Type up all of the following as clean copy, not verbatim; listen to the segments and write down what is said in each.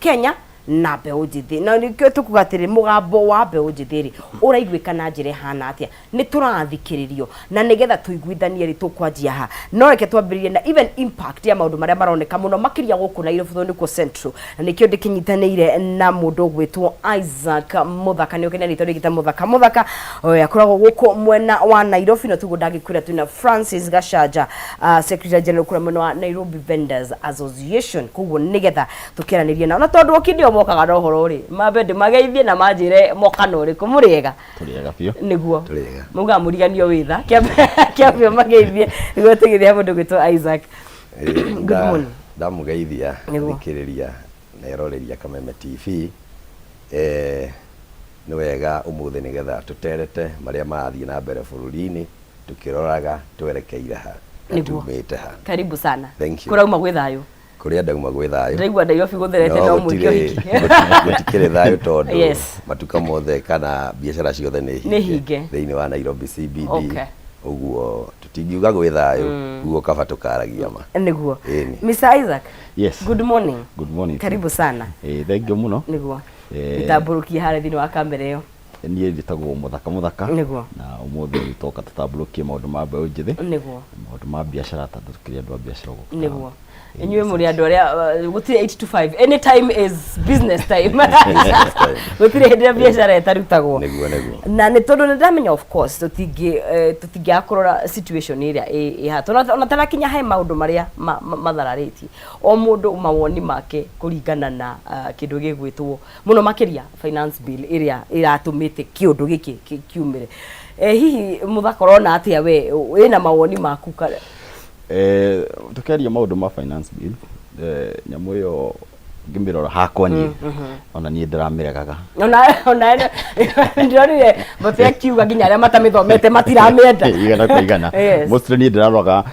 Kenya na mbeũ njĩthĩ. Na nĩkĩo tũkuga atĩrĩ, mũgambo wa mbeũ njĩthĩ rĩ, ũraiguĩka na njĩra ĩhana atĩa? Nĩ tũrathikĩrĩrio? Na nĩgetha tũiguithanie rĩ, tũkwanjia ha? No reke twambĩrĩrie na even impact ya maũndũ marĩa maroneka mũno makĩria gũkũ Nairobi tondũ nĩkuo central. Na nĩkĩo ndĩkĩnyitanĩire na mũndũ ũgwĩtwo Isaac Mũthaka, nĩ ũkenia rĩtwa rĩgĩta Mũthaka Mũthaka, akoragwo gũkũ mwena wa Nairobi. No tiguo ndangĩkwĩra twĩna Francis Gachanja, Secretary General kũrĩa mwena wa Nairobi Vendors Association. Koguo nĩgetha tũkĩaranĩrie nao, na tondũ okindi o mokaga na ũhoro rĩ, mambe ndĩmageithie na manjĩre moka na ũrĩkũ. Mũrĩega? Tũrĩega biũ. Nĩguo. Tũrĩega. Maugaga mũriganio wĩ tha. Kĩambe ũmageithie nĩguo tũgĩthiĩ mũndũ gwĩtwo Isaac. Good morning. Ndamũgeithia thikĩrĩria na eroreria Kameme TV. Nĩ wega ũmũthĩ nĩgetha tũterete marĩa marathiĩ na mbere bũrũri-inĩ, tũkĩroraga twerekeire ha na tumĩte ha. Karibu sana. Thank you. Kũrauma gwĩ thayũ? Kũrĩa ndauma gwĩ thayũ. Ndĩraigua Nairobi gũtherete no mwĩke ũhiki. Gũtikĩrĩ thayũ tondũ matuka mothe kana biacara ciothe nĩ hinge thĩinĩ wa Nairobi CBD. Ũguo tũtingiuga gwĩ thayũ, ũguo kaba tũkaragia ma. Nĩguo. Mr. Isaac. Yes. Good morning. Good morning. Karibu sana. Thank you mũno. Nĩguo. Nitambũrũkie harĩa thĩinĩ wa kamera ĩyo. Niĩ njĩtagwo Mũthaka Mũthaka. Nĩguo. Na ũmũthĩ toka tũtambũrũkie maũndũ ma mbeũ njĩthĩ. Nĩguo. Maũndũ ma biacara tondũ tũkĩrĩ andũ a biacara gũkũ. Nĩguo. Inyuĩ mũrĩ andũ arĩa gũtirĩ 8 to 5, anytime is business time, gũtirĩ hĩndĩ ĩrĩa biacara ĩtarutagwo. Nĩguo, nĩguo. Na nĩ tondũ nĩ ndamenya, of course, tũtingĩaga kũrora situation ĩrĩa ĩ haha. Ona tarakinya he maũndũ marĩa mathararĩtie o mũndũ mawoni make kũringana na kĩndũ gĩgwĩtwo mũno makĩria finance bill ĩrĩa ĩratũmĩte kĩũndũ gĩkĩ kiumĩre. Hihi Mũthaka, ũrona atĩa we wĩna mawoni maku? Tũkĩaria maũndũ ma finance bill, nyamũ ĩyo ngĩmĩrora hakwa niĩ, ona niĩ ndĩramĩregaga. Ona ndĩronire Mbote akiuga nginya arĩa matamĩthomete matiramĩenda. Igana kwa igana. Mostly niĩ ndĩraroraga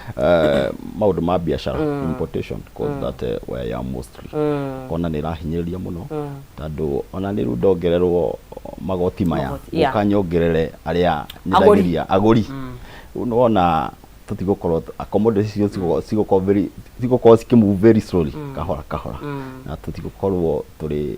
maũndũ ma biacara, importation, cause that where I am mostly. Kona nĩ ĩrahinyĩrĩria mũno tondũ ona nĩ rĩu ndongererwo magoti maya, ũka nyongerere arĩa nyendagĩria agũri. Rĩu nĩwona tũtigũkorwo commodities icio cigũkorwo very cigũkorwo cikĩ very slowly, kahora kahora, na tũtigũkorwo tũrĩ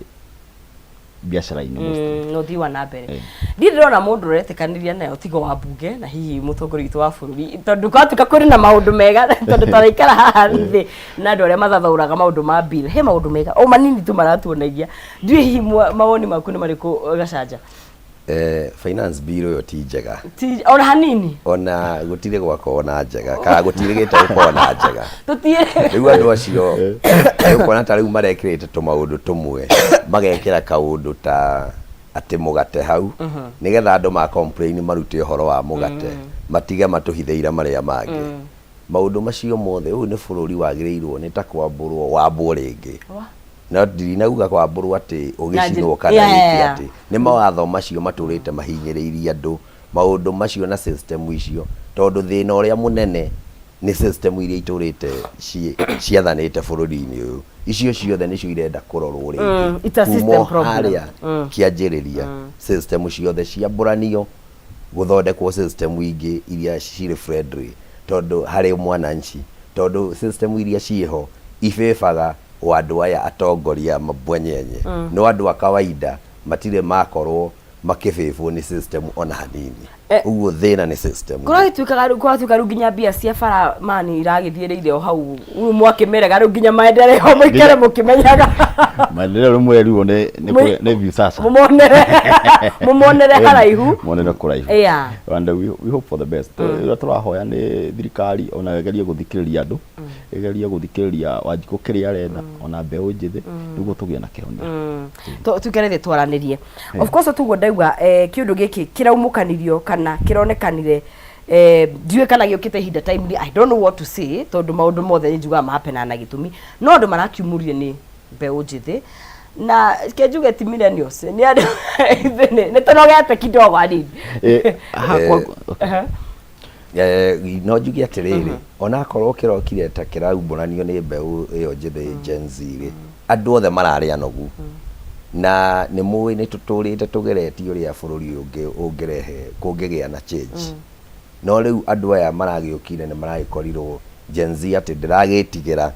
biacara-inĩ mostly. Na ũthii wa na mbere. Niĩ ndĩrona mũndũ ũretĩkanĩria nayo tigo wa mbunge na hihi mũtongoria witũ wa bũrũri, tondũ kwatuĩka kũrĩ na maũndũ mega, tondũ twaraikara haha thĩ na andũ arĩa mathathaũraga maũndũ ma bill, he maũndũ mega o manini tu maratuonagia. Ndiũĩ hihi mawoni maku nĩ marĩkũ, Gacanja? Finance bill ĩyo ti njega. Ti ona hanini. Ona gũtirĩ gwakorwo na njega kana gũtirĩgĩte gũkorwo na njega. Tũtirĩ. Rĩu andũ acio ũkona ta rĩu marekĩrĩte tũmaũndũ tũmwe, magekĩra kaũndũ ta atĩ mũgate hau, nĩgetha andũ ma complain marute ũhoro wa mũgate, matige matũhithĩire marĩa mangĩ. Maũndũ macio mothe, ũyũ nĩ bũrũri wagĩrĩirwo nĩ ta kwambũrwo wambwo rĩngĩ. No ndinauga kwambũrwo atĩ ũgĩcinwo kana gĩkĩ, atĩ nĩ mawatho macio matũrĩte mahinyĩrĩirie andũ, maũndũ macio na system icio, tondũ thĩna ũrĩa mũnene nĩ system iria itũrĩte ciathanĩte bũrũri-inĩ ũyũ. Icio ciothe nĩcio irenda kũrorwo rĩngĩ. It's a kuma system o problem. Harĩa kĩanjĩrĩria, system ciothe ciambũranio, gũthondekwo system ingĩ iria cirĩ friendly tondũ harĩ mwananchi, tondũ system iria ciĩho ibĩbaga o andũ aya atongoria mabwanyenye, no andũ a kawaida matirĩ makorwo makĩbĩbwo nĩ system ona hanini. Ũguo thĩna nĩ system. Kũragĩtuĩkaga rĩu, kũratuĩka rĩu nginya mbia cia bara mani iragĩthiĩrĩire o hau rĩu mwakĩmĩrega, rĩu nginya maendeleo mũikare mũkĩmenyaga. Maendeleo rĩu mwerirwo nĩ Viusasa. Mũmonere haraihu. Monere kũraihu. And we hope for the best. Ũrĩa tũrahoya nĩ thirikari ona ĩgerie gũthikĩrĩria andũ, ĩgerie gũthikĩrĩria Wanjikũ kĩrĩa arenda, ona mbeũ njĩthĩ, nĩguo tũgĩe na kĩhonia. Tuikare thĩ twaranĩrie. Of course, tuguo ndaigua kĩũndũ gĩkĩ kĩraumũkanirio kana kĩronekanire, ndiũĩ kana gĩũkĩte ihinda timely, I don't know what to say, tondũ maũndũ mothe nĩ njugaga mahapenaga na gĩtũmi, no andũ marakiumũrire nĩ mbeũ njĩthĩ, na ke njuge ti millennials, nĩ andũ nĩ tũnogete kidogo hanini. Hakwa. No njuge atĩrĩrĩ, onakorwo kĩrokire ta kĩraumbũranio nĩ mbeũ ĩyo njĩthĩ, Gen Z rĩ, andũ othe mararĩ anogu, na nĩ mũĩ nĩ tũtũrĩte tũgeretie ũrĩa bũrũri ũyũ ũngĩrehe kũngĩgĩa na change, no rĩu andũ aya maragĩũkire nĩ maragĩkorirwo Gen Z atĩ ndĩragĩtigĩra.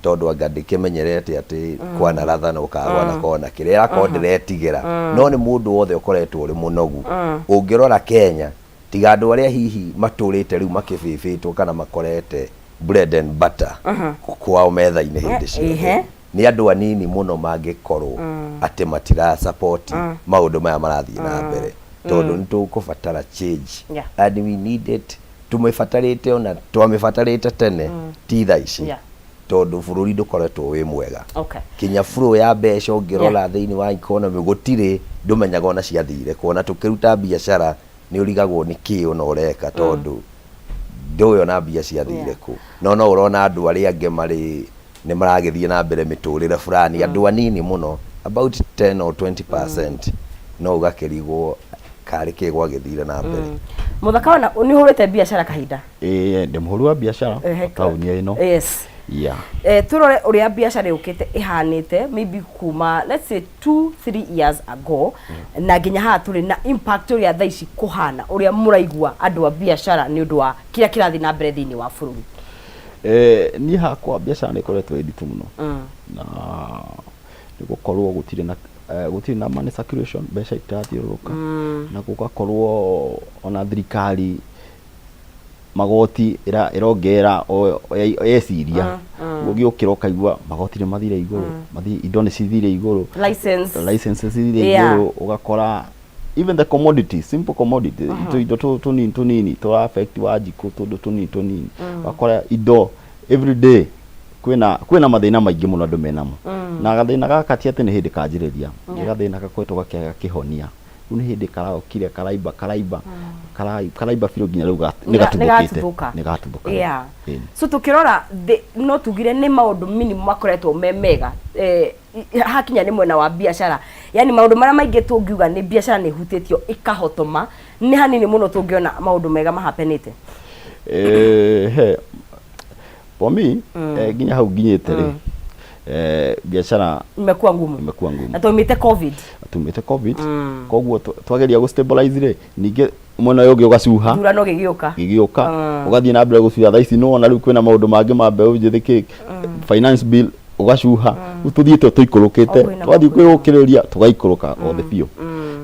Tondũ anga ndĩkĩmenyerete atĩ kwanaratha na ũkagwa na kona kĩrĩa ĩrakorwo ndĩretigĩra, no nĩ mũndũ wothe ũkoretwo ũrĩ mũnogu. Ũngĩrora Kenya, tiga andũ arĩa hihi matũrĩte rĩu makĩbĩbĩtwo kana makorete bread and butter kwao metha-inĩ hĩndĩ ciothe, nĩ andũ anini mũno mangĩkorwo atĩ matira support maũndũ maya marathiĩ na mbere, tondũ nĩ tũkũbatara change and we need it. Tũmĩbatarĩte, ona twamĩbatarĩte tene, ti thaa ici, tondũ bũrũri ndũkoretwo wĩ mwega. Kinya flow ya mbeca ũngĩrora thĩinĩ wa economy gũtirĩ, ndũmenyaga ona ciathire kuona. Tũkĩruta biacara nĩ ũrigagwo nĩ kĩ ona ũreka, tondũ ndũĩ ona mbia ciathire kũ. No no ũrona andũ arĩa angĩ marĩ nĩ maragĩthiĩ na mbere mĩtũrĩre fulani, andũ anini mũno, about 10 or 20%, no ũgakĩrigwo karĩ kĩ gwagĩthire na mbere. Mũthaka, ona nĩ ũhũrĩte biacara kahinda. Ĩĩ, ndĩ mũhũri wa biacara taũni ĩno. Turore ũrĩa biacara yũkĩte ĩhanĩte maybe kuma, let's say, 2, 3 years ago na nginya haha tũrĩ, na impact ũrĩa thaa ici kũhana, ũrĩa mũraigua andũ a biacara nĩ ũndũ wa kĩrĩa kĩrathiĩ na mbere thĩinĩ wa bũrũri. Niĩ hakwa biacara nĩ ĩkoretwo ĩ nditũ mũno, na nĩ gũkorwo gũtirĩ na money circulation, mbeca itirathiũrũrũka, na gũgakorwo ona thirikari magoti ĩrongerera o yeciria. Ũgĩũkĩra ũkaigua magoti nĩ mathire igũrũ, indo nĩ cithire igũrũ, license, licenses cithire igũrũ. Ũgakora even the commodity, simple commodity, indo tũnini tũnini tũra affect wa njikũ, tũndũ tũnini tũnini. Ũgakora indo every day kwĩna mathĩna maingĩ mũno andũ menamo, na gathĩna gaka ti atĩ nĩ hĩndĩ kanjĩrĩria, nĩ gathĩna gakoretwo gakĩaga kĩhonia. Rĩu nĩ hĩndĩ karaokire karaimba karaimba karaimba biũ nginya rĩu nĩ gatuthũkĩte. Nĩ gatuthũka. Nĩ gatuthũka. Ĩni. So tukirora no tugire nĩ maũndũ minimum makoretwo me mega hakinya nĩ mwena wa biacara, yani maũndũ marĩa maingĩ tũngiuga nĩ biacara nĩ ĩhutĩtio ĩkahotoma, nĩ hanini mũno tũngĩona maũndũ mega mahapenĩte. He for me, nginya hau nginyĩte rĩ, biacara imekuwa ngumu. Imekuwa ngumu. Na twaumĩte COVID. Tumĩte COVID, koguo twageria gũ stabilize rĩ, ningĩ mwena ũyũ ũngĩ ũgacuha. Ithurano gĩgĩũka. Gĩgĩũka, ũgathiĩ na mbere gũcuha. Thaa ici nĩwona rĩu kwĩna maũndũ mangĩ ma mbeũ njĩthĩ, kĩ finance bill, ũgacuha. Rĩu tũthiĩte tũikũrũkĩte. O kwĩna twathiĩ makwĩna. Kwĩũkĩrĩria tũgaikũrũka othe biũ,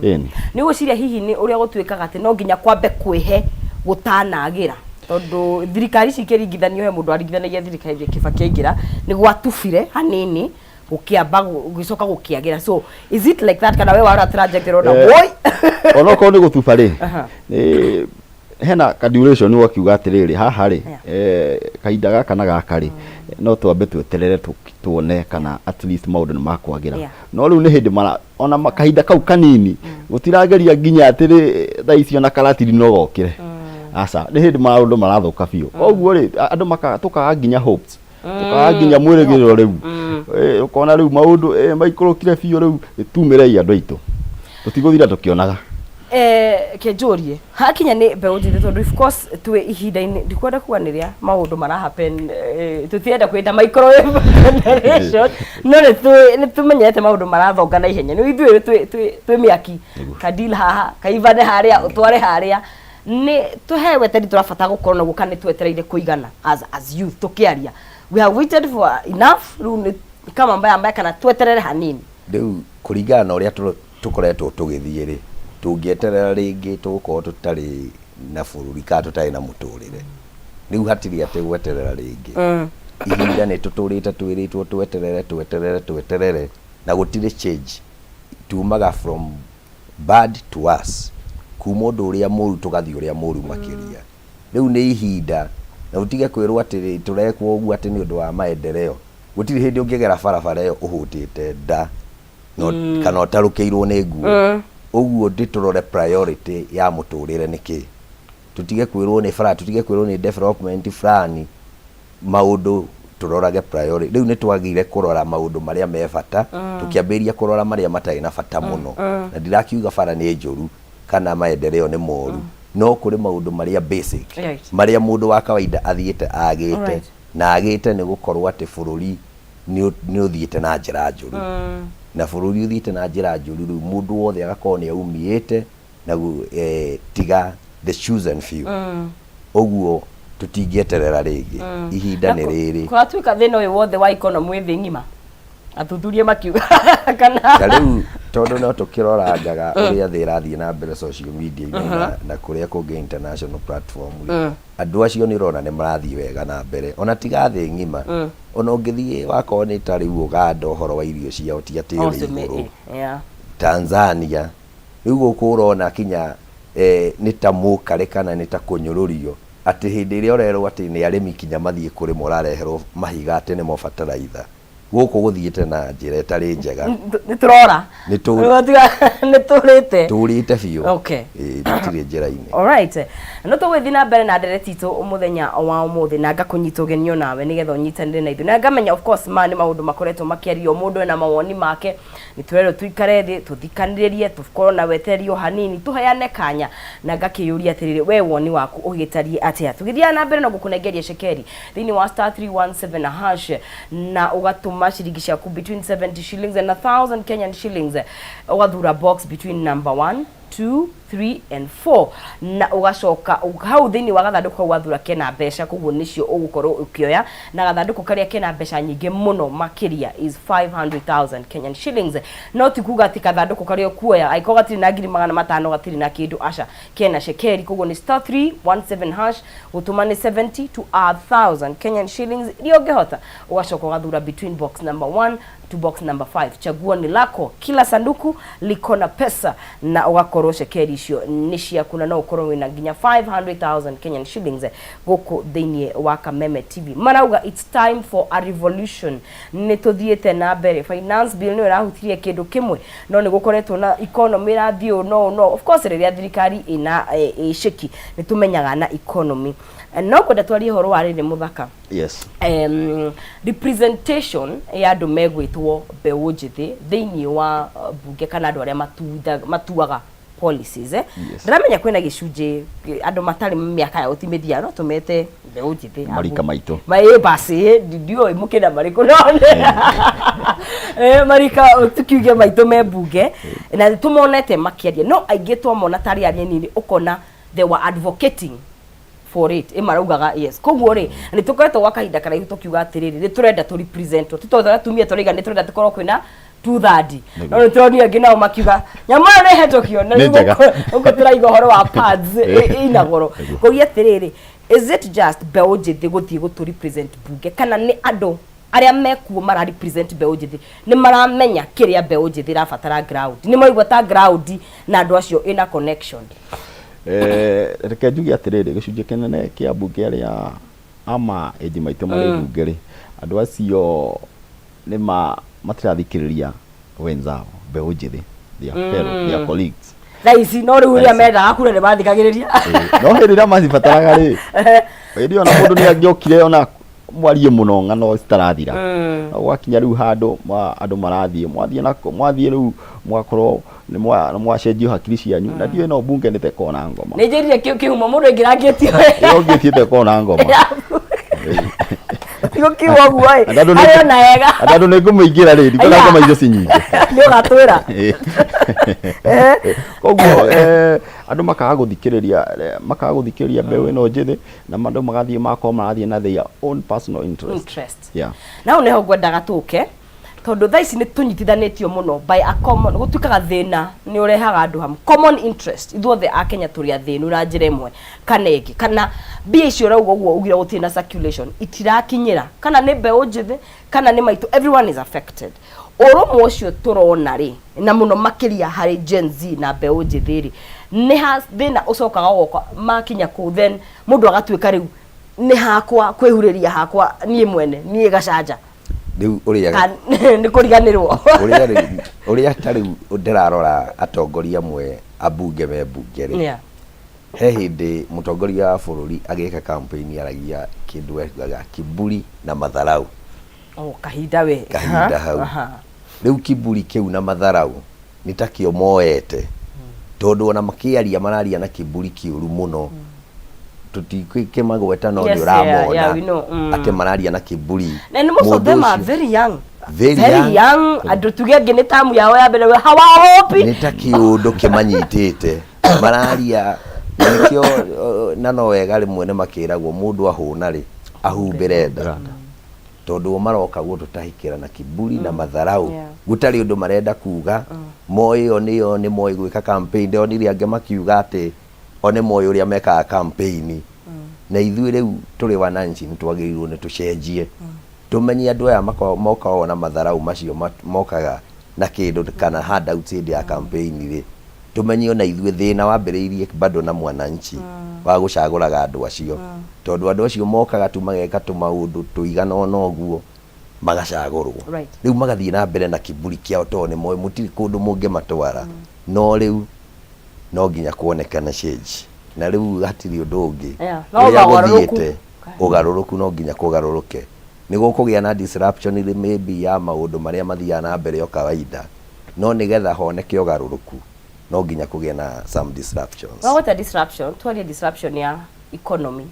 ĩni. Nĩ gwĩciria hihi nĩ ũrĩa gũtuĩkaga atĩ no nginya kwambe kwĩhe gũtanagĩra, tondũ thirikari ici ikĩringithanio, he mũndũ aringithanagia thirikari ĩrĩa Kibaki aingĩra nĩ gwatubire hanini, gũkĩamba gũgĩcoka gũkĩagĩra. So is it like that, kana we warora trajectory ũrona woi? Onokorwo nĩ gũtuba rĩ, hena ka duration wakiuga atĩrĩrĩ, haha rĩ, kahinda gaka na gaka rĩ, no twambe tweterere tuone kana at least maũndũ nĩ makwagĩra. No rĩu nĩ hĩndĩ mara ona kahinda kau kanini gũtirageria nginya atĩrĩ thaa ici ona karatiri no gokĩre, aca, nĩ hĩndĩ maũndũ marathũka biũ. Koguo rĩ, andũ tũkaga nginya hopes, tũkaga nginya mwĩrĩgĩrĩro. Rĩu ũkona rĩu maũndũ maikũrũkire biũ. Rĩu tumĩrei andũ aitũ, tũtigũthira tũkĩonaga. Kĩnjũrie hakinya nĩ mbeũ njĩthĩ, tondũ of course twĩ ihinda-inĩ, ndikwenda kuga nĩ rĩa maũndũ mara happen, tũtirenda kwĩta microwave generation, no nĩ tũmenyete maũndũ marathonga na ihenya. Nĩ ithuĩ twĩ mĩaki kadeal haha, kaivane harĩa, ũtware harĩa, nĩ tũhe weteri tũrabatara gũkorwo naguo, kana nĩ twetereire kũigana as youth tũkĩaria, we have waited for enough, rĩu nĩ kama mbaya mbaya, kana tweterere hanini? Rĩu kũringana na ũrĩa tũkoretwo tũgĩthiĩ rĩ, tũngĩeterera rĩngĩ tũgũkorwo tũtarĩ na bũrũri kana tũtarĩ na mũtũrĩre. Rĩu hatirĩ atĩ gweterera rĩngĩ. Ihinda nĩ tũtũrĩte twĩrĩtwo tweterere, tweterere, tweterere, na gũtirĩ change. Tumaga from bad to worse, kuma ũndũ ũrĩa mũru tũgathiĩ ũrĩa mũru makĩria. Rĩu nĩ ihinda na ũtige kwĩrwo atĩ tũrekwo ũguo atĩ nĩ ũndũ wa maendeleo. Gũtirĩ hĩndĩ ũngĩgera barabara ĩyo ũhũtĩte nda no, kana ũtarũkĩirwo nĩ nguo. Ũguo ndĩ tũrore priority ya mũtũrĩre nĩ kĩ, tũtige kwĩrwo nĩ bara, tũtige kwĩrwo nĩ development fulani maũndũ, tũrorage priority. Rĩu nĩ twagire kũrora maũndũ marĩa me bata, tũkĩambĩrĩria kũrora marĩa matarĩ na bata mũno. Na ndirakiuga bara nĩ njũru kana maendeleo nĩ moru, no kũrĩ maũndũ marĩa basic marĩa mũndũ wa kawaida athiĩte agĩte na agĩte nĩ gũkorwo atĩ bũrũri nĩ ũthiĩte na njĩra njũru, na bũrũri ũthiĩte na njĩra njũru, rĩu mũndũ wothe agakorwo nĩ aumĩte na tiga the chosen few. Ũguo Tũtingĩeterera rĩngĩ, ihinda nĩ rĩrĩ. Kũratuĩka thĩna ũyũ wothe wa economy wĩ thĩ ng'ima, athuthuria makiuga kana Ta rĩu tondũ no tũkĩrorangaga ũrĩa thĩ ĩrathiĩ na mbere social media-inĩ na kũrĩa kũngĩ international platform rĩ, andũ acio nĩ ũrona nĩ marathiĩ wega na mbere, ona tiga thĩ ng'ima, ona ũngĩthiĩ wakorwo nĩ ta rĩu Ũganda, ũhoro wa irio ciao ti atĩ ũrĩ igũrũ. Tanzania rĩu gũkũ ũrona kinya nĩ ta mũkarĩ kana nĩ ta kũnyũrũrio, atĩ hĩndĩ ĩrĩa ũrerwo atĩ nĩ arĩmi kinya mathiĩ kũrĩma ũrareherwo mahiga atĩ nĩmo bataraitha. Gũkũ gũthiĩte na njĩra ĩtarĩ njega. Nĩ tũrora. Nĩ tũrĩte. Tũrĩte biũ. Okay. Ĩĩ, tũtirĩ njĩra-inĩ. Alright. No tũgũgĩthiĩ na mbere na ndereti itũ mũthenya wa ũmũthĩ, na ngakũnyita ũgeni o nawe nĩgetha ũnyitanĩre na ithuĩ, na ngamenya of course maya nĩ maũndũ makoretwo makĩario, mũndũ ena mawoni make. Nĩ tũrerwo tũikare thĩ, tũthikanĩrĩrie, tũkorwo na wetereri o hanini, tũheane kanya, na ngakĩyũria atĩrĩrĩ, we woni waku ũgĩtariĩ atĩa? Tũgĩthiaga na mbere na gũkũnengeria cekeri thĩinĩ wa *317# na ũgatũma ciringi ciaku between 70 shillings and 1000 Kenyan shillings, ũgathura box between number 1, 2, 3 and 4, na ũgacoka hau thĩinĩ wa gathandũkũ kau wathura kena mbeca, koguo nĩcio ũgũkorwo ũkĩoya, na gathandũkũ karĩa kena mbeca nyingĩ mũno makĩria is 500,000 Kenyan shillings. No ti kuga atĩ kathandũkũ karĩa ũkuoya angĩkorwo gatirĩ na 500,000 gatirĩ na kĩndũ, aca, kena cekeri. Koguo nĩ *317#, gũtũma nĩ 70 to 1000 Kenyan shillings iria ũngĩhota, ũgacoka ũgathura between box number 1 to box number 5. Chaguo ni lako, kila sanduku liko na pesa, na ũgakorwo cekeri icio nĩ ciaku, na no ũkorwo wĩna nginya 500,000 Kenyan shillings. Gũkũ thĩinĩ wa Kameme TV marauga it's time for a revolution. Nĩ tũthiĩte na mbere, finance bill nĩyo ĩrahutirie kĩndũ kĩmwe, no nĩ gũkoretwo na economy ĩrathiĩ ũũ no ũũ, no of course rĩrĩa thirikari ĩna ĩcĩki nĩ tũmenyaga na economy. No kwenda twarie ũhoro wa rĩrĩ mũthaka. Yes. Representation ya andũ megwĩtwo mbeũ njĩthĩ thĩinĩ wa bunge kana andũ arĩa matuaga policies, eh? Yes. Ndĩramenya kwĩna gĩcunjĩ andũ matarĩ mĩaka yao ti mĩthia, no tũmete mbeũ njĩthĩ. Marika maitũ. Ĩ basi ndiũĩ mũkĩna marĩkũ, no marika tukiuge maitũ me bunge na tũmonete makĩaria, no aingĩ twamona tarĩ arĩa nini, ũkona they were advocating for it, ĩ maraugaga yes. Koguo rĩ, nĩ tũkoretwo gwa kahinda karaihu tũkiuga atĩrĩrĩ, nĩ tũrenda tũ represent, ti tondũ atumia tũraiga nĩ tũrenda tũkorwo kwĩna two third, no nĩ tũronire angĩ nao makiuga nyamũ ĩyo nĩ hetũkio na Nĩ rĩu njega. gũkũ tũraiga ũhoro wa pads ina goro. Kũria atĩrĩrĩ, is it just mbeũ njĩthĩ gũthiĩ gũtũ represent bunge, kana nĩ andũ arĩa mekuo mara represent mbeũ njĩthĩ nĩ maramenya kĩrĩa mbeũ njĩthĩ ĩrabatara ground, nĩ maigua ta ground na andũ acio ĩna connection? Reke njuge atĩrĩrĩ, gĩcunjĩ kĩnene kĩa mbunge arĩa ama ĩnji maitũ marĩ mbunge rĩ, andũ acio nĩ matirathikĩrĩria wenzao mbeũ njĩthĩ, their fellow, their colleagues. Thaa ici no rĩu Thaa rĩrĩa ici. mendaga kura nĩ mathikagĩrĩria. No hĩndĩ ĩrĩa macibataraga rĩ, hĩndĩ ĩyo ona mũndũ nĩ angĩokire ona mwarie mũno ng'ano citarathira. No gwakinya rĩu handũ andũ marathiĩ, mwathiĩ na mwathiĩ rĩu mũgakorwo nĩ mwacenjio hakiri cianyu, na ndiũĩ no mbunge nĩ teko na ngoma. Nĩ njĩrire kĩhumo mũndũ aingĩrangĩtio. Ĩyo ũngĩthiĩ teko na ngoma. Gũkiuga ũguo ĩ, Na tondũ nĩ- arĩ ona wega. Na tondũ nĩ ngũmĩingĩra rĩ, ndikuona Aya. ngoma icio ci nyingĩ. Nĩ ũgatwĩra. Koguo andũ makaga gũthikĩrĩria mbeũ ĩno njĩthĩ, na andũ magathiĩ magakorwo marathiĩ na their own personal interest. Interest. Yeah. Na hau nĩho ngwendaga tũke, tondũ thaa ici nĩ tũnyitithanĩtio mũno by a common, gũtuĩkaga thĩna nĩ ũrehaga andũ hamwe, common interest. Ithuothe a Kenya tũrĩ athĩnu na njĩra ĩmwe kana ĩngĩ, kana mbia icio ũrauga ũguo ugire gũtirĩ na circulation, itirakinyĩra, kana nĩ mbeũ njĩthĩ kana nĩ maitũ, everyone is affected. Ũrũmwe ũcio tũrona rĩ, na mũno makĩria harĩ Gen Z na mbeũ njĩthĩ rĩ, nĩ ha thĩna ũcokaga ũgoka makinya kũu, then mũndũ agatuĩka rĩu nĩ hakwa kwĩhurĩria, hakwa niĩ mwene, niĩ gacanja. Rĩu ũrĩa nĩ kũriganĩrwo. Ũrĩa rĩu, ũrĩa ta rĩu ndĩrarora atongoria amwe ambunge me mbunge rĩ, he hĩndĩ mũtongoria wa bũrũri agĩka campaign aragia kĩndũ ekaga kiburi na madharau. Oh, kahinda we. Kahinda hau. Rĩu kiburi kĩu na madharau nĩ takĩo moete, tondũ ona makĩaria mararia na kiburi kĩũru mũno. Tũtikĩmagweta, no nĩ ũramona yeah, we know. Atĩ mararia na kiburi. And most of Mũndũ them are ũcio- very young. Very Very young. young. Andũ tuge angĩ nĩ tamu yao ya mbere hawaopi. Nĩ ta kĩũndũ kĩmanyitĩte, mararia. Na nĩkĩo na no wega rĩmwe nĩ makĩragwo mũndũ ahũna rĩ ahumbĩre nda, tondũ o maroka gũtũtahĩkĩra na kiburi na matharau. Gũtarĩ ũndũ marenda kuga, moĩ o nĩo nĩ moĩ gwĩka campaign. Ndonire angĩ makiuga atĩ o nĩ moĩ ũrĩa mekaga campaign, na ithuĩ rĩu tũrĩ wananchi nĩ twagĩrĩirwo nĩ tũcenjie, tũmenye andũ aya mokaga na matharau macio, mokaga na kĩndũ kana handouts hĩndĩ ya campaign rĩ, tũmenye ona ithuĩ thĩna wambĩrĩirie bado na mwananchi wa gũcagũraga andũ acio, tondũ andũ acio mokaga tu mageka tũmaũndũ tũigana ũna ũguo magacagũrwo. Rĩu magathiĩ na mbere na kiburi kĩao tondũ nĩ moĩ mũtirĩ kũndũ mũngĩmatwara. No rĩu no nginya kuonekane change, na rĩu hatirĩ ũndũ ũngĩ. No ũrĩa ũgarũrũku. Gũthiĩte ũgarũrũku, no nginya kũgarũrũke nĩ gũkũgĩa na disruption rĩ maybe ya maũndũ marĩa mathiaga na mbere o kawaida, no nĩgetha honeke ũgarũrũku no nginya kũgĩe na some disruptions. Wagweta disruption, twarie disruption ya economy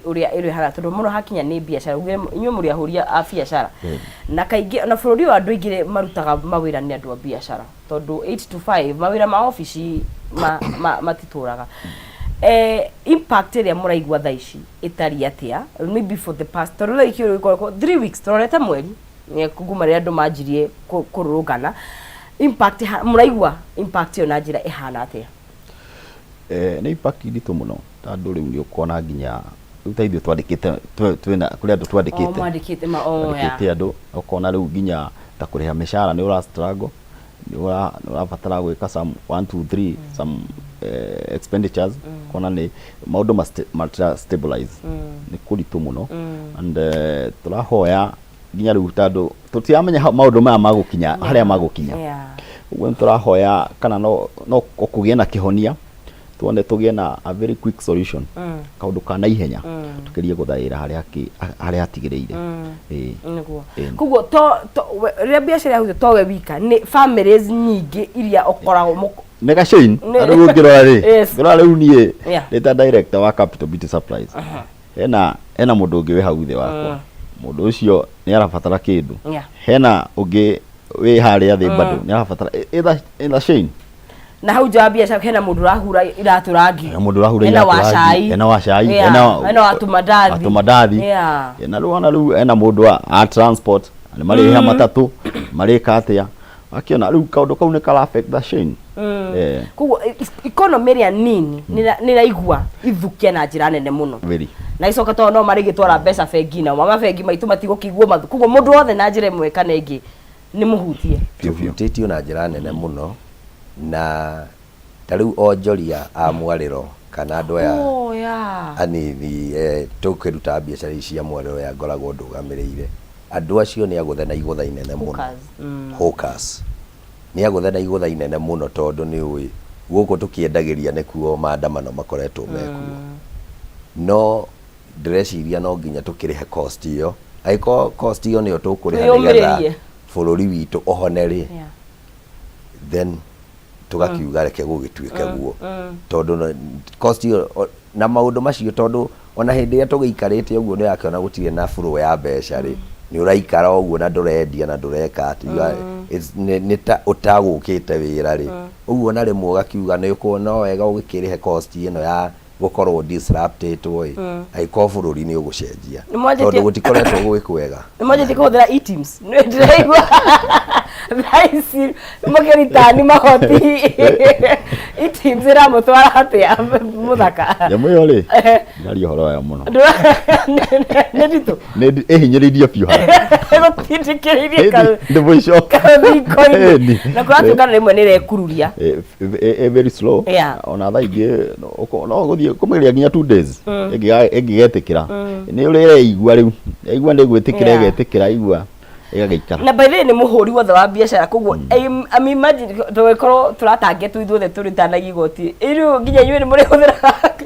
ũrĩa ĩrĩ hara, tondũ mũno hakinya nĩ biacara. Uge inyuĩ mũrĩ ahũri a biacara, na kaingĩ na bũrũri ũyũ andũ aingĩ marutaga mawĩra nĩ andũ a biacara, tondũ 8 to 5 mawĩra ma obici matitũraga. Impact ĩrĩa mũraigua thaa ici ĩtariĩ atĩa, maybe for the past, tondũ rĩu ikĩũrĩ gũkorwo 3 weeks, tũrorete mweri kuma rĩrĩa andũ manjirie kũrũrũngana, impact mũraigua impact ĩyo na njĩra ĩhana atĩa? Nĩ impact nditũ mũno, tondũ rĩu nĩ ũkuona nginya rĩu ta ithuĩ twandĩkĩte twĩna kũrĩ andũ O twandĩkĩte mwandĩkĩte ma oh, yeah. Twandĩkĩte andũ, ũkona rĩu nginya ta kũrĩha mĩcara nĩ ũra struggle, nĩ ũrabatara gwĩka some 1 2 3 some expenditures, kona nĩ maũndũ matira stabilize, nĩ kũritũ mũno. And tũrahoya nginya rĩu, tondũ tũtiramenya maũndũ maya magũkinya harĩa magũkinya. Ũguo nĩ tũrahoya kana no kũgĩe na kĩhonia, tuone tũgĩe na a very quick solution, kaũndũ ka naihenya, tũgerie gũthaĩra harĩa harĩa hatigĩrĩire. Ĩĩ. Nĩguo. Ĩĩ. Koguo to rĩrĩa biacara yahutio towe wika, nĩ families nyingĩ iria ũkoragwo Nĩ gachain. Rĩu ũngĩrora rĩ, ngĩrora rĩu niĩ ndĩ ta director wa Capital Beauty Supplies, hena mũndũ ũngĩ wĩ hau thĩ wakwa, mũndũ ũcio nĩ arabatara kĩndũ. Hena ũngĩ wĩ harĩa thĩ bado nĩ arabatara. Ĩ chain. Na hau nja wa biacara hena mũndũ ũrahura iratũ rangi. Hena mũndũ ũrahura Hena iratũ wa rangi, cai. Hena wa cai, Hena wa tũmandathi. Wa tũmandathi. Na rĩu ona rĩu hena mũndũ wa transport, nĩ marĩha matatũ, marĩka atĩa, akĩona rĩu kaũndũ kau nĩ kara affect the chain. Koguo economy ĩrĩa nini nĩ ĩraigua ithukia na njĩra nene mũno. Very. Na icoka tondũ no marĩgĩtwara mbeca bengi, nao mabengi maitũ matigũkĩiguo mathu, koguo mũndũ wothe na njĩra ĩmwe kana ĩngĩ nĩ mũhutie. Biũ biũ. Tũhutĩtio na njĩra nene mũno, na ta rĩu onjoria a mwarĩro kana andũ aya anini tũkĩruta biacara ici cia mwarĩro ya ngoragwo ndũgamĩrĩire, andũ acio nĩ agũthe na igũtha inene mũno. Hawkers. Hawkers nĩ agũthe na igũtha inene mũno, tondũ nĩ ũĩ gũkũ tũkĩendagĩria nĩkuo maandamano makoretwo mekuo. No ndĩreciria no nginya tũkĩrĩhe cost ĩyo, angĩkorwo cost ĩyo nĩyo tũkũrĩha nĩgetha Twĩyũmĩrĩrie. bũrũri witũ ũhone rĩ, then tũgakiuga reke gũgĩtuĩke guo, tondũ cost ĩyo na maũndũ macio, tondũ ona hĩndĩ ĩrĩa tũgĩikarĩte ũguo nĩ ũrakĩona gũtirĩ na flow ya mbeca rĩ, nĩ ũraikara ũguo na ndũrendia na ndũreka atĩ nĩ ta ũtagũkĩte wĩra rĩ, ũguo na rĩmwe ũgakiuga nĩ ũkuona no wega ũgĩkĩrĩhe cost ĩno ya gũkorwo disrupted ĩ, angĩkorwo bũrũri nĩ ũgũcenjia, Nĩ mwanjĩtie- tondũ gũtikoretwo gwĩ kwega. Nĩ mwanjĩtie kũhũthĩra eTIMS? Nĩ ndĩraigua thaa ici mũkĩritani mahoti eTIMS ĩramũtwara atĩa mũthaka? Nyamũ ĩyo rĩ, ndaria ũhoro wayo mũno. Nĩ nditũ. Nĩ ĩhinyĩrĩirie biũ haha. Gũtindĩkĩrĩirie Ndĩ mũico. karũthingo-inĩ. Ĩni. Na kũratuĩka rĩmwe nĩ ĩrekururia. Very slow. Ona thaa ingĩ no gũthiĩ kũmĩgeria nginya 2 days ĩngĩgetĩkĩra, nĩ ũrĩa ĩreigua rĩu, yaigua nĩ gwĩtĩkĩra, ĩgetĩkĩra, igua ĩgagĩikara. Na by the way nĩ mũhũri wothe wa biacara, koguo I'm imagine tũgĩkorwo tũratangia tu ithuothe tũrutanagia igoti rĩu, nginya inyuĩ nĩ mũrĩhũthĩra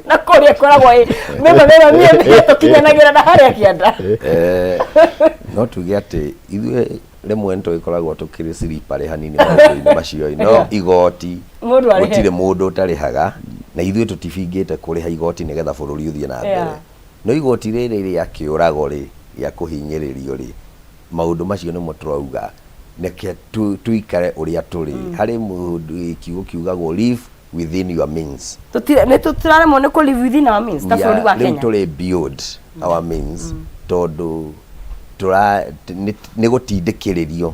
na kũrĩa ĩkoragwo ĩ mĩma mĩma mĩe mĩe tũkinyanagĩra na harĩa kĩanda. No tuge atĩ ithuĩ rĩmwe nĩ tũgĩkoragwo tũkĩrĩ slippery hanini maũndũ-inĩ macio, no igoti Mũndũ arĩhe. Gũtirĩ mũndũ ũtarĩhaga, na ithuĩ tũtibingĩte kũrĩha igoti nĩgetha bũrũri ũthiĩ na mbere. No igoti rĩrĩ rĩa kĩũrago rĩ, rĩa kũhinyĩrĩrio rĩ, maũndũ macio nĩmo tũrauga reke tuikare ũrĩa tũrĩ. Harĩ mũndũ kiugo kiugagwo live within your means. Nĩ tũtiraremwo nĩ kũ live within our means ta We bũrũri are- wa rĩu Kenya. tũrĩ beyond our means tondũ tũra nĩ gũtindĩkĩrĩrio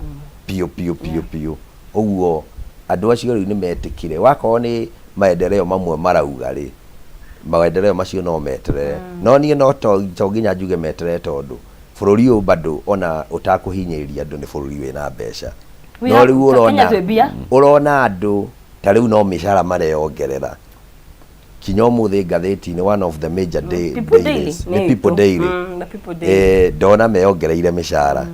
biũ biũ biũ biũ. Ũguo andũ acio rĩu nĩ metĩkire wakorwo nĩ maendeleo mamwe marauga rĩ, maendeleo macio no meterere. No niĩ no to nginya njuge meterere, tondũ bũrũri ũyũ bado ona ũtakũhinyĩrĩria andũ nĩ bũrũri wĩna mbeca. We No rĩu Kenya ũrona twĩ mbia. Ũrona andũ ta rĩu no mĩcara mareyongerera. Kinya ũmũthĩ ngathĩti-inĩ, one of the major day, People Daily. Dailies, nĩ People Daily. The People Daily. Ndona meyongereire mĩcara.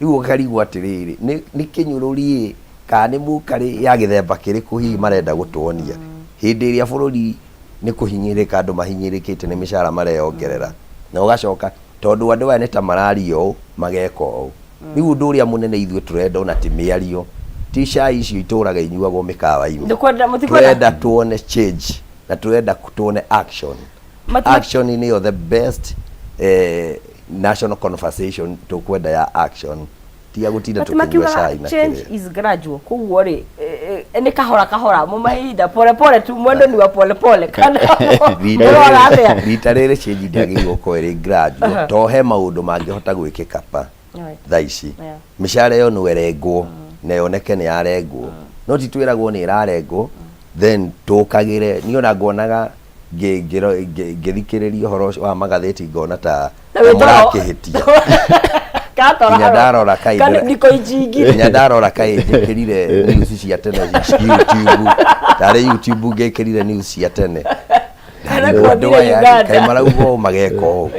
Rĩu ũkarigwo atĩrĩrĩ, nĩ kĩnyũrũri ĩ kana nĩ mũkarĩ ya gĩthemba kĩrĩkũ hihi marenda gũtuonia hĩndĩ ĩrĩa bũrũri nĩ kũhinyĩrĩka andũ mahinyĩrĩkĩte, nĩ mĩcara mareyongerera. Na ũgacoka tondũ andũ aya nĩ ta mararia ũũ mageka ũũ. Rĩu ũndũ ũrĩa mũnene ithuĩ tũrenda ona ti mĩario, ti cai icio itũraga inyuagwo mĩkawa-inĩ. Ndũkwenda, mũtikwenda. Tũrenda tuone change na tũrenda tuone action. Action nĩyo the best national conversation tũkwenda, ya action, ti ya gũtinda But tũkĩnyua makiugaga cai na change kĩrĩa. is gradual. Koguo rĩ, nĩ kahora kahora, mumahinda pole pole tu, mwendo ni wa pole pole, kana mũrora atĩa? Rita rĩrĩ change ndĩagĩrĩirwo gũkorwo ĩrĩ gradual, to he maũndũ mangĩhota gwĩkĩka pa thaa ici. Mĩcara ĩyo no ĩrengwo na yoneke nĩ yarengwo, no ti twĩragwo nĩ ĩrarengwo then tũkagĩre. Niĩ ona nguonaga ngĩthikĩrĩria ũhoro ũcio wa magathĩti, ngona ta Na wĩ toro. mũrakĩhĩtia. Katora. Nginya ndarora kaĩ Kana niko ijingire. Nginya ndarora kaĩ njĩkĩrire news cia tene YouTube, tarĩ YouTube ngĩkĩrire news cia tene. Kana Ndarigwo andũ kuonire aya rĩ, Uganda. kaĩ marauga ũũ mageka ũũ.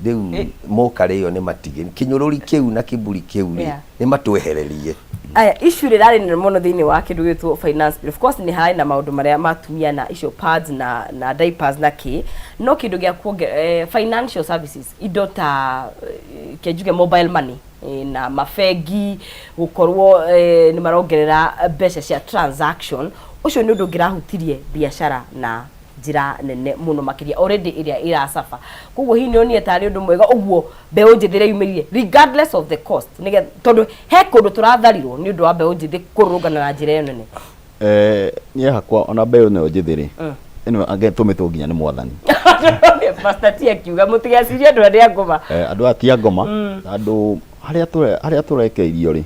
Rĩu mũkarĩ ĩyo nĩ matige kĩnyũrũri kĩu na kĩburi kĩu rĩ, nĩ matwehererie. Aya, issue ĩrĩa ĩrarĩ nene mũno thĩinĩ wa kĩndũ gĩtwo finance bill, of course nĩ harĩ na maũndũ marĩa matumia na icio pads na diapers na kĩ, no kĩndũ gĩa kuonge financial services, indo ta kĩnjuge mobile money na mabengi gũkorwo nĩ marongerera mbeca cia transaction. Ũcio nĩ ũndũ ũngĩrahutirie biacara na njĩra nene mũno makĩria already ĩrĩa ĩracaba. Koguo hihi nĩ onire tarĩ ũndũ mwega ũguo mbeũ njĩthĩ ĩreyumĩririe regardless of the cost, nĩgetha, tondũ he kũndũ tũratharirwo nĩ ũndũ wa mbeũ njĩthĩ kũrũrũngana na njĩra ĩyo nene? Niĩ hakwa ona mbeũ ĩno njĩthĩ rĩ, ĩno angĩtũmĩtwo nginya nĩ mwathani. Pastor T akiuga mũtigecirie andũ arĩa ngoma. Andũ aya ti a ngoma, andũ harĩa tũrekeirio rĩ,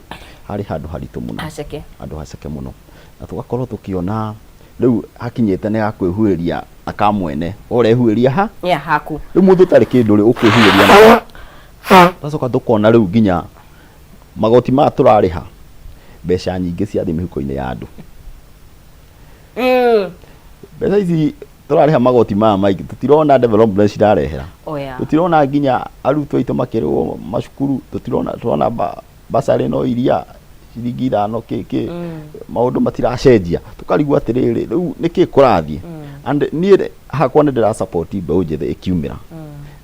harĩ handũ haritũ mũno. Haceke. Handũ haceke mũno, na tũgakorwo tũkĩona rĩu hakinyĩte nĩ hakwĩhuhĩria akamwene ũrehuhĩria ha Yeah, haku. Rĩu mũndũ ũtarĩ kĩndũ rĩ, ũkwĩhuhĩria na tũgacoka tũkona rĩu nginya magoti maya tũrarĩha, mbeca nyingĩ ciathiĩ mĩhuko-inĩ ya andũ. Mbeca ici tũrarĩha magoti maya maingĩ, tũtirona development cirarehera. Tũtirona nginya arutwo aitũ makĩrĩhwo macukuru, tũtirona. Tũrona basarĩ no iria ciringi 5 kĩ maũndũ matiracenjia. Tũkarigwo atĩrĩrĩ, rĩu nĩkĩ kũrathiĩ? And niĩ rĩ, hakwa nĩ ndĩra support mbeũ njĩthĩ ĩkiumĩra,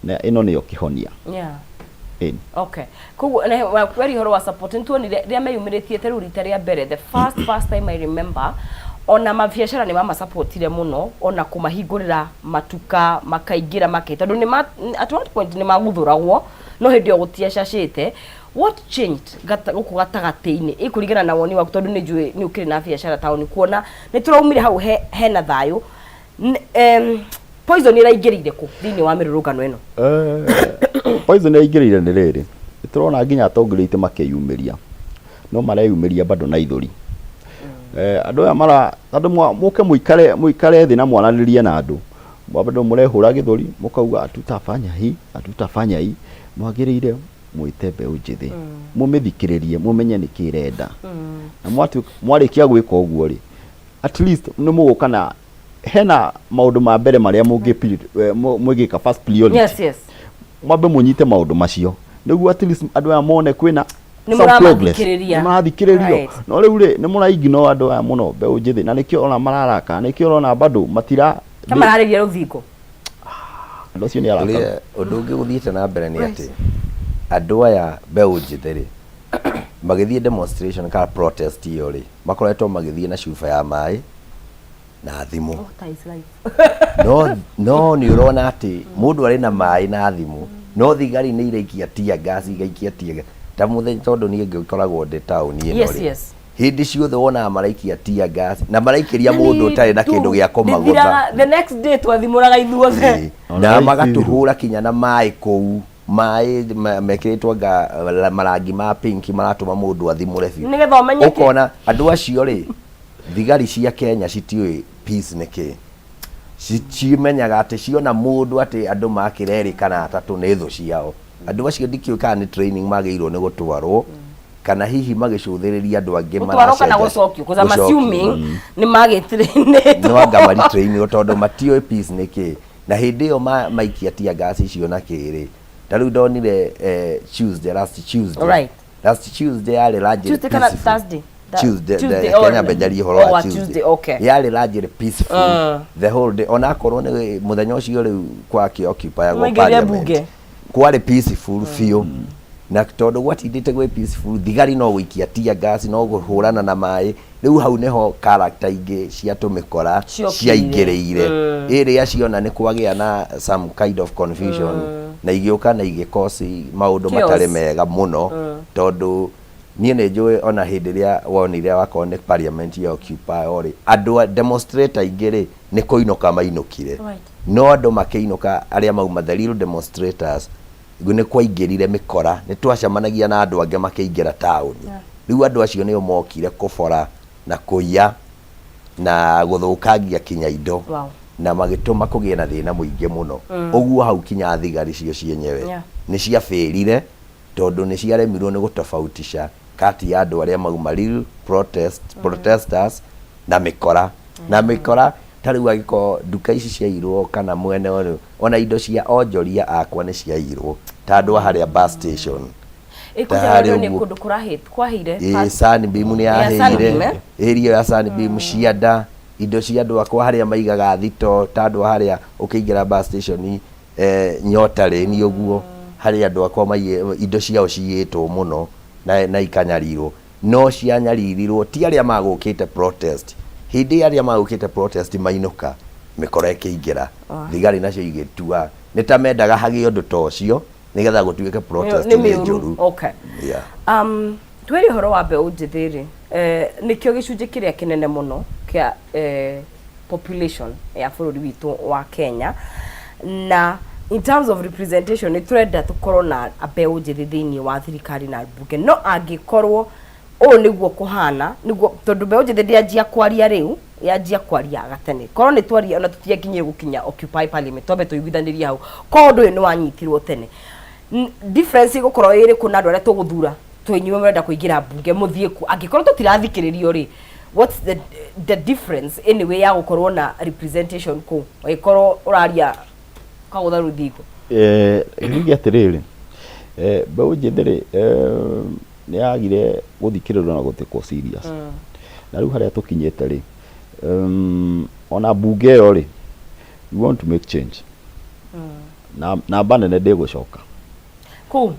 na ĩno nĩyo kĩhonia. Ĩni. Okay, koguo na kweri ũhoro wa support, nĩ tuonire rĩrĩa meyumĩrĩtie ta rĩu rita rĩa mbere, the first time I remember, ona mabiacara nĩ mamasupportire mũno, ona kũmahingũrĩra matuka makaingĩra make, tondũ nĩ at one point nĩ maguthũragwo, no hĩndĩ ĩyo gũtiacacĩte. What changed gũkũ gatagatĩ-inĩ, ĩkũringana na woni waku, tondũ nĩ njũĩ nĩ ũkĩrĩ na biacara taũni, kuona nĩ tũraumire hau hena thayũ? Poison ĩraingĩrĩire kũ thĩinĩ wa mĩrũrũngano ĩno? Poison ĩraingĩrĩire nĩ rĩrĩ, nĩ tũrona nginya atongoria aitũ makĩyumĩria, no mareyumĩria bado na ithũri. Andũ aya mara andũ mũke mũikare thĩ na mwaranĩrie na andũ, bado mũrehũra gĩthũri mũkauga hatutafanya hii, hatutafanya hii. Mwagĩrĩire mwĩte mbeũ njĩthĩ, mũmĩthikĩrĩrie, mũmenye nĩkĩ ĩrenda, na mwarĩkia gwĩka ũguo rĩ, at least nĩ mũgũka na hena maũndũ ma mbere marĩa mũngĩka first priority. Mwambe mũnyite maũndũ macio nĩguo at least andũ aya mone kwĩna Nĩ some progress. mũramathikĩrĩria. Nĩ mũrathikĩrĩrio. No rĩu rĩ, nĩ mũraignore andũ aya mũno, mbeũ njĩthĩ, na nĩkĩo ona mararaka, nĩkĩo ũrona bado matira Ta mararĩria rũthingo. Andũ acio nĩ arakaru. Ũrĩa ũndũ ũngĩ ũthiĩte na mbere nĩ atĩ andũ aya mbeũ njĩthĩ rĩ, magĩthiĩ demonstration kana protest ĩyo rĩ, makoretwo magĩthiĩ na cuba ya maĩ na thimũ. Water is life. No nĩ ũrona atĩ mũndũ arĩ na maĩ na thimũ, no thigari nĩ iraikia tear gas, igaikia tear gas ta mũthenya, tondũ niĩ ngĩkoragwo ndĩ taũni ĩno rĩ, Hĩndĩ ciothe wonaga maraikia tear gas na maraikĩria mũndũ ũtarĩ na kĩndũ gĩa kũmagũtha. Ndithiraga, the next day twathimũraga ithuothe. Ĩĩ. Ona Na thaa ici magatũhũra kinya na maĩ kũu, maĩ mekĩrĩtwo anga marangi ma pink maratũma mũndũ athimũre biũ. Nĩgetha ũmenye kĩ- Ũkona andũ acio rĩ, thigari cia Kenya citiũĩ peace nĩ kĩ. Cimenyaga atĩ ciona mũndũ atĩ andũ makĩra erĩ kana atatũ nĩ thũ ciao. Andũ acio ndikĩũĩ kana nĩ training magĩrĩirwo nĩ gũtwarwo kana hihi magĩcũthĩrĩria andũ angĩ Gũtwarwo kana maracenja- gũcokio, 'cause I'm gũcokio. assuming nĩ magĩtrainĩtwo. No anga maritrainirwo tondũ matiũĩ peace nĩ kĩ. Na hĩndĩ ĩyo maikia tear gas icio na kĩ rĩ, ta rĩu ndonire Tuesday, last Tuesday. Right. Last Tuesday yarĩ largely Tuesday kana peaceful. Thursday? Tuesday, Tuesday, the, oh, Kenya mbenjarie ũhoro oh, wa wa Tuesday. Tuesday, okay. Yarĩ largely peaceful the whole day. Ona akorwo nĩ mũthenya ũcio rĩu kwakĩ occupy-agwo Maingĩrire parliament. bunge. Kwarĩ peaceful biũ. Na tondũ gwatindĩte gwĩ peaceful, thigari no gũikia tear gas, no kũhũrana na maĩ. Rĩu hau nĩho character ingĩ cia tũmĩkora Ciokire. ciaingĩrĩire. Ĩrĩa ciona nĩ kwagĩa na some kind of confusion na igĩũka na igĩkosi maũndũ Chaos. matarĩ mega mũno tondũ niĩ nĩ njũĩ ona hĩndĩ ĩrĩa wonire wakorwo nĩ parliament ya occupy rĩ, andũ a demonstrator aingĩ rĩ nĩ kũinũka mainũkire. Right. No andũ makĩinũka arĩa mauma the real demonstrators nĩ kwaingĩrire mĩkora, nĩ twacemanagia na andũ angĩ makĩingĩra taũni. Rĩu andũ acio nĩo mokire kũbora na kũiya na gũthũkangia kinya indo. Wow. Na magĩtũma kũgĩe na thĩna mũingĩ mũno. Ũguo hau kinya thigari cio cienyewe nĩ ciabĩrire tondũ nĩ ciaremirwo nĩ gũtofautisha kati ya andũ arĩa mauma real protest, protesters na mĩkora. Na mĩkora ta rĩu angĩkorwo nduka ici ciairwo kana mwene ũyũ, ona indo cia onjoria akwa nĩ ciairwo ta andũ a harĩa bus station. Ĩ, Ta kũnjĩra harĩa nĩ ũguo. kũndũ kwahĩire. Ĩ, Sunbeam nĩ Ya Sunbeam, yahĩire. Area ya Sunbeam, cianda, indo cia andũ akwa harĩa maigaga thito, ta andũ a harĩa ũkĩingĩra bus station, Nyota Lane ũguo, harĩa andũ akwa indo ciao ciyĩtwo mũno na ikanyarirwo. No cianyaririrwo ti arĩa magũkĩte protest. Hĩndĩ ĩrĩa arĩa magũkĩte protest mainũka, mĩkora ĩkĩingĩra. Thigari nacio igĩtua nĩ ta mendaga hagĩe ũndũ ta ũcio nĩgetha gũtuĩke protest Nĩ nĩ mĩũru. njũru. Okay. Yeah. Twĩre ũhoro wa mbeũ njĩthĩ rĩ, nĩkĩo gĩcunjĩ kĩrĩa kĩnene mũno kĩa population ya bũrũri witũ wa Kenya, na in terms of representation nĩ tũrenda tũkorwo na mbeũ njĩthĩ thĩinĩ wa thirikari na mbunge, no angĩkorwo ũũ nĩguo kũhana, nĩguo tondũ mbeũ njĩthĩ ndĩanjia kwaria rĩu, yanjia kwaria gatene. Korwo nĩ twaria ona tũtiakinyire gũkinya Occupy Parliament, twambe tũiguithanĩrie hau. Korwo ũndũ ũyũ nĩ wanyitirwo tene, difference ĩgũkorwo ĩ ĩrĩkũ na andũ arĩa tũgũthura twĩ inyuĩ mũrenda kũingĩra mbunge mũthiĩ kuo? Angĩkorwo tũtirathikĩrĩrio rĩ, what's the difference anyway ya gũkorwo na representation kũu ũgĩkorwo ũraria kagũtha rũthingo? Njuge atĩrĩrĩ, mbeũ njĩthĩ rĩ, nĩ yagire gũthikĩrĩrio na gũtekwo serious. Na rĩu harĩa tũkinyĩte rĩ, ona mbunge ĩyo rĩ, we want to make change. Na namba nene ndĩgũcoka. Kũu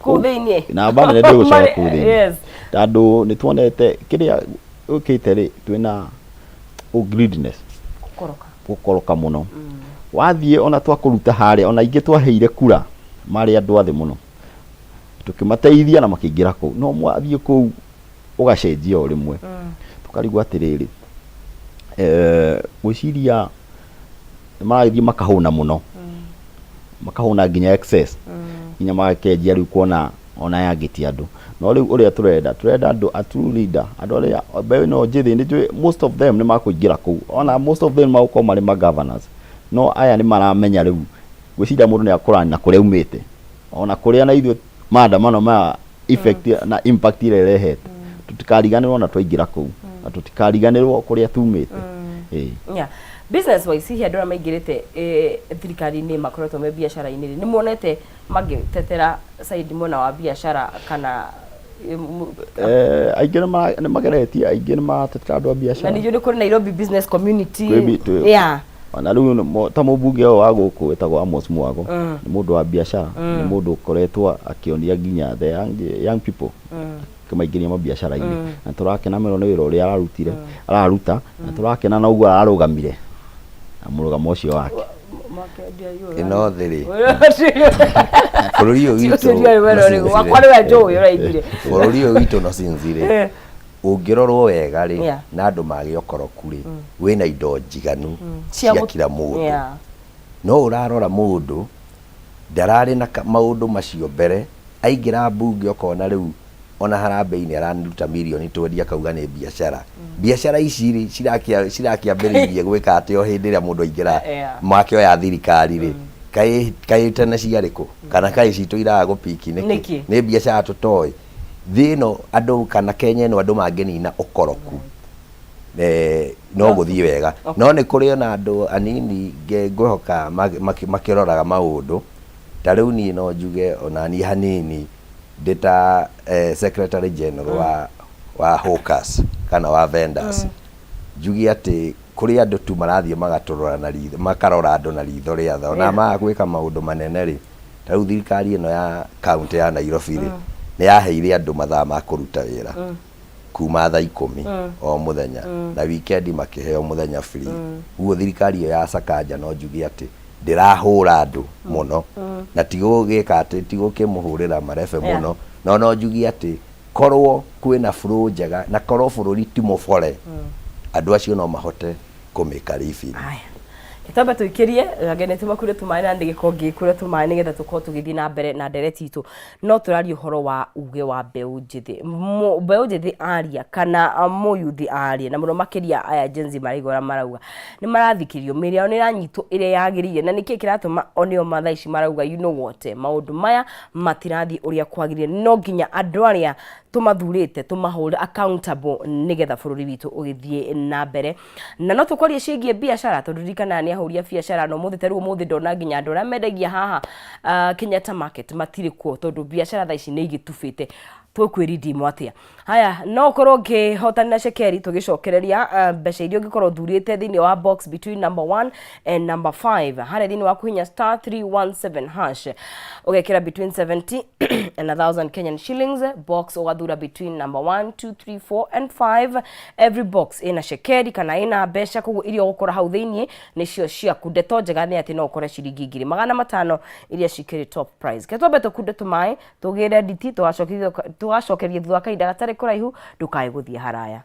kũu thĩinĩ. Namba nene ndĩgũcoka kũu thĩinĩ. Yes. Tondũ nĩ tuonete kĩrĩa ũkĩte rĩ, twĩna greediness. Gũkoroka. Gũkoroka mũno. Wathiĩ ona twakũruta harĩa, ona ingĩ twaheire kura marĩ andũ athĩ mũno. Tũkĩmateithia na makĩingĩra kũu. No mwathiĩ kũu ũgacenjia o rĩmwe. Tũkarigwo atĩrĩrĩ, ngwĩciria nĩ maragĩthiĩ makahũna mũno. Makahũna nginya excess. Nginya magakĩanjia rĩu kuona ona aya angĩ ti andũ. No rĩu ũrĩa tũrenda, tũrenda andũ a true leader, andũ arĩa mbeũ ĩno njĩthĩ nĩ njũĩ most of them nĩ makũingĩra kũu. Ona most of them magũkorwo marĩ ma governors. No aya nĩ maramenya rĩu, ngwĩciria mũndũ nĩ akũrani na kũrĩa aumĩte. Ona kũrĩa na ithuĩ maandamano maya effect na impact ĩrĩa ĩrehete. Tũtikariganĩrwo na twaingĩra kũu. Na tũtikariganĩrwo kũrĩa tumĩte. Ĩĩ. Yeah. Business wise, hihi andũ arĩa maingĩrĩte thirikari-inĩ makoretwo me biacara-inĩ rĩ, nĩ muonete magĩtetera side mwena wa biacara kana Aingĩ nĩ mageretie, aingĩ nĩ maratetera andũ a biacara. Na ningĩ nĩ kũrĩ Nairobi business community. Kwĩ Yeah. Ona rĩu ta mũmbunge ũyũ wa gũkũ wĩtagwo Amos Mwago, nĩ mũndũ wa biacara, nĩ mũndũ ũkoretwo akĩonia nginya the young people, akĩmaingĩria mabiacara-inĩ. Na tũrakena mũno nĩ wĩra ũrĩa ararutire, araruta, na tũrakena na ũguo ararũgamire na mũrũgamo ũcio wake. Ĩno thĩ rĩ, bũrũri ũyũ witũ Wakwa nĩwe njũĩ ũraigire. Bũrũri ũyũ witũ no sinzi rĩ. Ũngĩrorwo wega rĩ, na andũ mage ũkoroku rĩ, wĩna indo njiganu cia kira mũndũ. No ũrarora mũndũ ndararĩ na maũndũ macio mbere, aingĩra mbunge ũkona rĩu ona harambee-inĩ araruta mirioni twendi akauga nĩ biacara. Biacara ici rĩ, cirakĩambĩrĩirie gwĩka atĩa o hĩndĩ ĩrĩa mũndũ aingĩra makĩoya thirikari rĩ, kaĩ kaĩ tene ciarĩ kũ? Kana kaĩ citũ iraga gũpiki nĩkĩ? Nĩkĩ? Nĩ biacara tũtoĩ. Thĩ ĩno andũ kana Kenya ĩno andũ mangĩnina ũkoroku no gũthiĩ wega. No nĩ kũrĩ ona andũ anini ngwĩhoka makĩroraga maũndũ, ta rĩu niĩ no njuge ona niĩ hanini ndĩ ta secretary general wa hawkers kana wa vendors, njuge atĩ kũrĩ andũ tu marathiĩ magatũrora na ritho, makarora andũ na ritho rĩa tha. Ona maga gwĩka maũndũ manene rĩ, ta rĩu thirikari ĩno ya kaũntĩ ya Nairobi rĩ, nĩ yaheire andũ mathaa ma kũruta wĩra kuma thaa 10 o mũthenya, na weekend makĩheo mũthenya free. Ũguo thirikari ĩyo ya Sakaja no njuge atĩ ndĩrahũra andũ mũno, na ti gũgĩka atĩ ti gũkĩmũhũrĩra marebe mũno, no no njuge atĩ korwo kwĩna flow njega na korwo bũrũri ti mũbore, andũ acio no mahote kũmĩka living. Aya. Twambe tũikĩrie ageni tũmakure tũmaĩ na ndigĩkorwo ngĩkura tũmaĩ nĩgetha tũkorwo tũgĩthiĩ na mbere na ndereti itũ. No tũraria ũhoro wa uge wa mbeũ njĩthĩ. Mbeũ njĩthĩ aria kana mũyuthi aria, na mũno makĩria aya Gen Z maraigua ũrĩa marauga, nĩ marathikĩrĩrio, mĩĩrĩ yao nĩ ĩranyitwo ĩrĩa yagĩrĩire, na nĩkĩĩ kĩratũma o nĩo ma thaa ici marauga, "You know what, maũndũ maya matirathiĩ ũrĩa kwagĩrĩire, no nginya andũ arĩa tũmathurĩte tũmahũre accountable nĩgetha bũrũri witũ ũgĩthiĩ na mbere." Na no tũkwaria ciĩgiĩ biacara, tondũ ririkana nĩ ahũri a biacara, na ũmũthĩ ta rĩu ũmũthĩ ndona nginya andũ arĩa mendagia haha Kenyatta Market matirĩ kuo, tondũ biacara thaa ici nĩ igĩtubĩte. Tũkwĩrindimu atĩa? Haya, no ũkorwo ũkĩhotanĩra cekeri tũgĩcokereria mbeca iria ũngĩkorwo ũthurĩte thĩinĩ wa box between number 1 and number 5 harĩa thĩinĩ wa kũhinya *317# ũgekĩra between 70 and 1000 Kenyan shillings, box ũgathura between number 1, 2, 3, 4 and 5. Every box ĩna cekeri kana ĩna mbeca, koguo iria ũgũkora hau thĩinĩ nĩcio ciaku. Ndeto njega nĩ atĩ no ũkore ciringi 500,000 iria cikĩrĩ top prize. Ke twambe tũkunde tũmaĩ, tũgĩre nditi, tũgacokeria thutha wa kahinda gatarĩ kũraihu. Ndũkae gũthiĩ haraya.